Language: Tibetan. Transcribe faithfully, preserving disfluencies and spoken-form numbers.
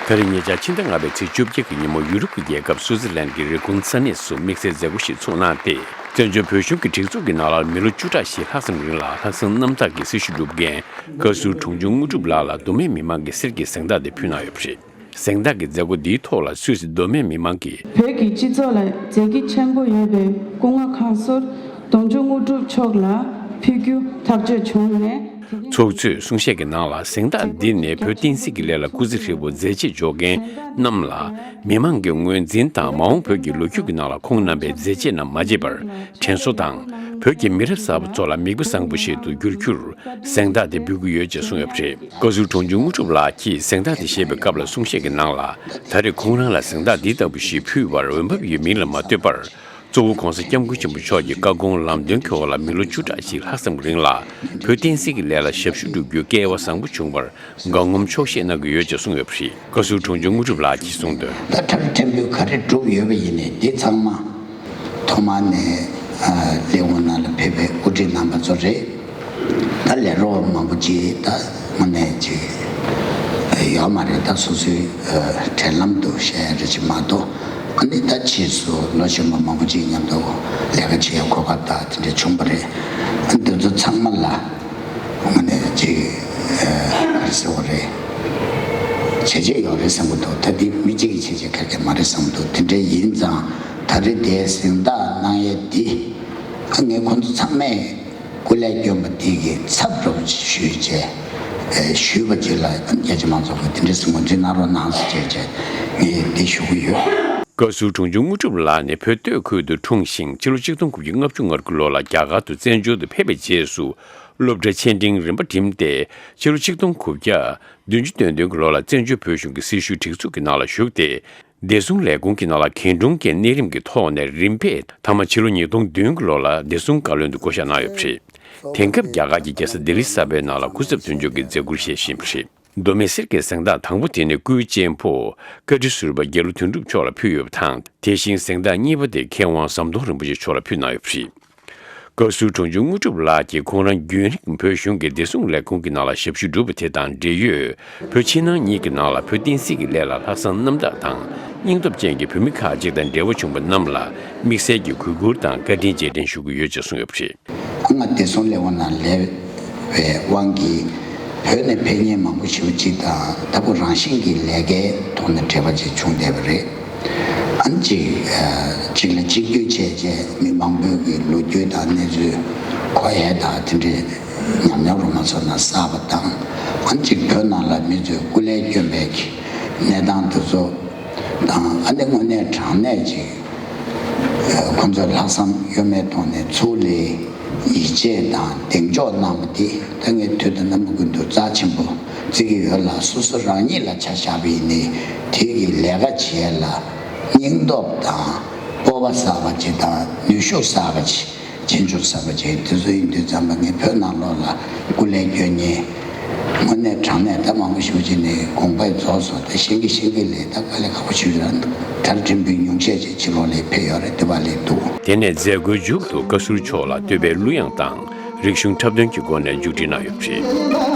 ད་རེས་ཉེ་ཆར་ཕྱི་ཟླ་ལྔ་པའི་ཚེས་བཅོ་བརྒྱད་ཀྱི་ཉིན་མོ་ཡུ་རོབ་ཀྱི་རྒྱལ་ཁབ་སུའུ་ཙེར་ལན་གྱི་རི་ཀོན་ས་གནས་སུ་དམིགས་བསལ་མཛད་སྒོ་ཞིག་ཚོགས་གནང་སྟེ། བཙན་བྱོལ་བོད་གཞུང་གི་སྒྲིག་འཛུགས་ཀྱི་ནང་ལ་མི་ལོ་བཅུ་ཕྲག་བཞི་ལྷག་ཙམ་རིང་ལ་ལྷག་བསམ་རྣམ་དག་གི་སྲི་ཞུ་སྒྲུབ་མཁན་བཀའ་ཟུར་དྲུང་ཆུང་དངོས་གྲུབ་ལགས་ལ་མདོ་སྨད་མི་མང་གིས་གསེར་གྱི་གཟེངས་རྟགས་དེ་ཕུལ་གནང་ཡོད་པ་རེད། གཟེངས་རྟགས་ཀྱི་མཛད་སྒོ་འདིའི་ཐོག་ལ་སུད་སི་མདོ་སྨད་མི་མང་གིས། བོད་ཀྱི་སྤྱི་ཚོགས་ལ་མཛད་རྗེས་ཆེན་པོ་ཡོད་པའི་སྐུ་ངོ་ཁང་ཟུར་དོན་གཅོད་དངོས་གྲུབ་མཆོག་ལ་ཕུལ་རྒྱུ་ཐག་གཅོད་བྱུང་ནས། ཚོགས་གཙོས་གསུང་བཤད་ཀྱི་ནང་ལ་གཟེངས་རྟགས་འདི་ནི་བོད་བསྟན་སྲིད་ཀྱི་ལས་ལ་སྐུ་ཚེ་ཧྲིལ་པོ་མཛད་རྗེས་འཇོག་མཁན་རྣམས་ལ་མི་མང་གི་ངོས་འཛིན་དང་མ་འོངས་བོད་ཀྱི་ལོ་རྒྱུས་ཀྱི་ནང་ལ་ཁོང་རྣམ་པའི་མཛད་རྗེས་རྣམས་མ་བརྗེད་པར་དྲན་གསོ་དང་། བོད་ཀྱི་མི་རབས་གསར་པ་ཚོ་ལ་མིག་དཔེ་བཟང་པོ་ཞིག་ཏུ་འགྱུར་རྒྱུར་གཟེངས་རྟགས་དེ་འབུལ་གྱི་ཡོད་ཅེས་གསུངས་ཡོད་པ་རེད། བཀའ་ཟུར་དྲུང་ཆུང་དངོས་གྲུབ་ལགས་ཀྱིས་གཟེངས་རྟགས་དེ་བཞེས་པའི་སྐབས་ལ་གསུང་བཤད་ཀྱི་ནང་ལ། ད་རེས་ཁོང་རང་ལ་གཟེངས་རྟགས་འདི་ལྟ་བུ་ཞིག་ཕུལ་བར་འོས་འབབ་ཡོད་མིན་ལ་མ་ལྟོས་པར། གཙོ་བོ་༸གོང་ས་༸སྐྱབས་མགོན་ཆེན་པོ་མཆོག་གི་བཀའ་དགོངས་ལམ་སྟོན་གྱི་འོག་ལ་མི་ལོ་བཅུ་ཕྲག་བཞི་ལྷག་ཙམ་རིང་ལ་བོད་བསྟན་སྲིད་ཀྱི་ལས་ལ་ཞབས་ཞུ་སྒྲུབ་རྒྱུའི་སྐལ་བ་བཟང་པོ་བྱུང་བར་དགའ་ངོམ་ཆོག་ཤེས་གནང་གི་ཡོད་ཅེས་གསུངས་ཡོད་པ་རེད། བཀའ་ཟུར་དྲུང་ཆུང་དངོས་གྲུབ་ལགས་ཀྱིས་གསུངས་དོན། ད་ཕྲ་རུ་ཕྲན་བུ་ག་རེ་བསྒྲུབས་ཡོད་པ་ཡིན་ནའི་འདི་ཚང་མ་ཐོག་མར་ནས་ལས་ཁུངས་ནང་ལ་ཕེབས་པའི་དབུ་ཁྲིད་རྣམ་པ་ཚོ་རེད། ད་ལས་རོགས་མང་པོ་ཅིག་ད་དངོས་གནས་ཅིག་ཡོད་མ་རེད། ད་སོ་སོའི་འབྲེལ་ལམ་དུ་བཤད་ཡ་རེ་ཅིག་མ་གཏོགས། ཨ་ནི་ད་ཕྱིས་སུ་ལོ་གཞོན་པ་མང་པོ་ཅིག་མཉམ་དུ་ལས་ཀ་བྱེད་ཡ་གོ་སྐབས་དང་དེ་འདྲ་བྱུང་བ་རེད། ཨ་ནི་འདི་ཚོ་ཚང་མ་ལ་དངོས་གནས་ཅིག་ག་རེ་ཟེར་བ་རེད། བྱས་རྗེས་ཡོད་རེད་བསམ་གྱི་འདུག་ད་འདི་མི་གཅིག་གིས་བྱས་རྗེས་ག་གེ་མ་རེད་བསམ་གྱི་འདུག་དེ་འདྲ་ཡིན་ཙང་ད་རེས་དེའི་གཟེངས་རྟགས་གནང་ཡས་འདི་ཨ་ངས་ཁོང་ཚོ་ཚང་མས་སྐུ་ལས་བསྐྱོན་པ་དེ་གི་ཚབ་འདྲ་པོ་ཅིག་ཞུས་བྱས། ཨེ་ཞུས་པ་ཅིག་ལ་རྒྱ་ཆེ་མང་ཚོགས་ཀྱིས་དེ་འདྲ་ཟེར་ངོས་འཛིན་གནང་རོགས་གནང་ཟེར་བྱས་བྱས་ངས་འདི་ཞུ་གི་ཡོད། བཀའ་ཟུར་དྲུང་ཆུང་དངོས་གྲུབ་ལགས་ནི་བོད་སྟོད་ཁུལ་དུ་འཁྲུངས་ཤིང་ཕྱི་ལོ་ཆིག་སྟོང་དགུ་བརྒྱ་ལྔ་བཅུ་ང་དགུ་ལོ་ལ་རྒྱ་གར་དུ་བཙན་བྱོལ་དུ་ཕེབས་པའི་རྗེས་སུ་སློབ་གྲྭ་ཆེ་འབྲིང་རིམ་པ་འགྲིམས་ཏེ་ཕྱི་ལོ་ཆིག་སྟོང་དགུ་བརྒྱ་བདུན་ཅུ་དོན་བདུན་གྱི་ལོ་ལ་བཙན་བྱོལ་བོད་གཞུང་གི་སྲི་ཞུའི་སྒྲིག་འཛུགས་ཀྱི་ནང་ལ་ཞུགས་ཏེ། བདེ་སྲུང་ལས་ཁུངས་ཀྱི་ནང་ལ་འགན་དྲུང་གི་གནས་རིམ་གྱི་ཐོག་ནས་རིམ་པས་མཐའ་མ་ཕྱི་ལོ་ཉིས་སྟོང་བདུན་གྱི་ལོ་ལ་བདེ་སྲུང་བཀའ་བློན་དུ་བསྐོ་བཞག་གནང་ཡོད་པ་རེད། དེང་སྐབས་རྒྱ་གར་གྱི་རྒྱལ་ས་ལྡི་ལི་གསར་པའི་ནང་ལ་སྐུ་ཚབ་དོན་གཅོད་ཀྱི་མཛད་ཁུར་བཞེས་བཞིན་པ་རེད། མདོ་སྨད་གསེར་གྱི་གཟེངས་རྟགས་དང་པོ་དེ་ནི་སྐུའི་གཅེན་པོ་བཀའ་ཁྲི་ཟུར་པ་རྒྱ་ལོ་དོན་གྲུབ་མཆོག་ལ་ཕུལ་ཡོད་པ་དང་། དེ་བཞིན་གཟེངས་རྟགས་གཉིས་པ་དེ་མཁས་དབང་ཟམ་གདོང་རིན་པོ་ཆེ་མཆོག་ལ་ཕུལ་གནང་ཡོད་པ་རེད། བཀའ་ཟུར་དྲུང་ཆུང་དངོས་གྲུབ་ལགས་ཀྱིས་ཁོང་རང་རྒྱུན་རིང་བོད་གཞུང་གི་བདེ་སྲུང་ལས་ཁུངས་ཀྱི་ནང་ལ་ཞབས་ཞུ་བསྒྲུབས་པ་དེ་དང་འབྲེལ་ཡོད་བོད་ཕྱི་ནང་གཉིས་ཀྱི་ནང་ལ་བོད་བསྟན་སྲིད་ཀྱི་ལས་ལ་ལྷག་བསམ་རྣམ་དག་དང་སྙིང་སྟོབས་ཅན་གྱི་བོད་མི་ཁག་ཅིག་དང་འབྲེལ་བ་བྱུང་བ་རྣམས་ལ་དམིགས་བསལ་གྱི་གུས་བཀུར་དང་བཀའ་དྲིན་རྗེས་དྲན་ཞུ་གི་ཡོད་ཅེས་གསུངས་ཡོད་པ་རེད། ང་བདེ་སྲུང་ལས་ཁུངས་ནང་ལས་པའི་དབང་གིས་བོད་ནས་ཕེབས་མཁན་མང་པོ་ཞེ་པོ་ཅིག་དང་ལྟ་བུ་རང་བཞིན་གྱི་ལས་ཀའི་ཐོག་ནས་འབྲེལ་བ་ཅིག་བྱུང་བསྡད་པ་རེད། ཨ་ནི་གཅིག་གཅིག་ལ་གཅིག་བསྒྱུར་བྱས་རྗེས་མི་མང་པོས་ཀྱི་ལོ་རྒྱུས་དང་གནས་ཚུལ་གོ་ཡས་དང་དེ་འདྲའི་ཉམས་མྱོང་རུ་མ་སོང་ན་གསར་པ་དང་། ཨ་ནི་གཅིག་བོད་ནང་ལ་མི་ཚོས་སྐུ་ལས་བསྐྱོན་པའི་གི་གནས་སྟངས་དེ་ཚོ་དང་། ཨ་ནི་དངོས་གནས་དྲང་གནས་ཅིག་ཁོང་ཚོས་ལྷག་བསམ་གཡོ་མེད་ཐོག་ནས་ཚུར་ལ་ཡིད་ཆེས་དང་གདེང་འཇོག་གནང་བ་དེ་ད་ངས་དུས་དང་རྣམ་པ་ཀུན་ཏུ་རྩ་ཆེན་པོ་བརྩི་གི་ཡོད་ལ། སོ་སོ་རང་ཉིད་ལ་ཆ་བཞག་པ་ཡིན་ནའི་དེ་གི་ལས་ཀ་བྱེད་ཡས་ལ་སྙིང་སྟོབས་དང་སྤོབས་པ་བསགས་པ་ཅིག་དང་ནུས་ཤུགས་བསགས་པ་ཅིག་རྗེས་འཇུག་ཟབ་པ་ཅན་དེ་ཚོ་ཡིན་དུས་ཙམ་པ་ངས་བོད་ནང་ལོགས་ལ་སྐུ་ལས་བསྐྱོན་མཁན་དངོས་གནས་དྲང་གནས་ད་མང་པོ་ཞེ་པོ་ཅིག་ནས་དགོངས་པ་རྫོགས་སོང་། ད་ཤེས་ཀྱི་ཤེས་ཀྱི་ལས་ད་དཀའ་ལས་ཁག་པོ་ཞེ་པོ་ཅིག་རང་འདུག་གྲལ་ཕྲན་བུའི་ཉུང་ཤས་ཅིག་ཕྱི་ལོགས་ལ་ཕེབས་ཡོད་རེད། འདི་པ་ལས་འདུག་དེ་ནས་མཛད་སྒོའི་མཇུག་ཏུ་བཀའ་ཟུར་མཆོག་ལ་བསྟོད་པའི་གླུ་དབྱངས་དང་རིག་གཞུང་འཁྲབ་སྟོན་གྱི་སྒོ་ནས་མཇུག་སྒྲིལ་གནང་ཡོད་པ་རེད།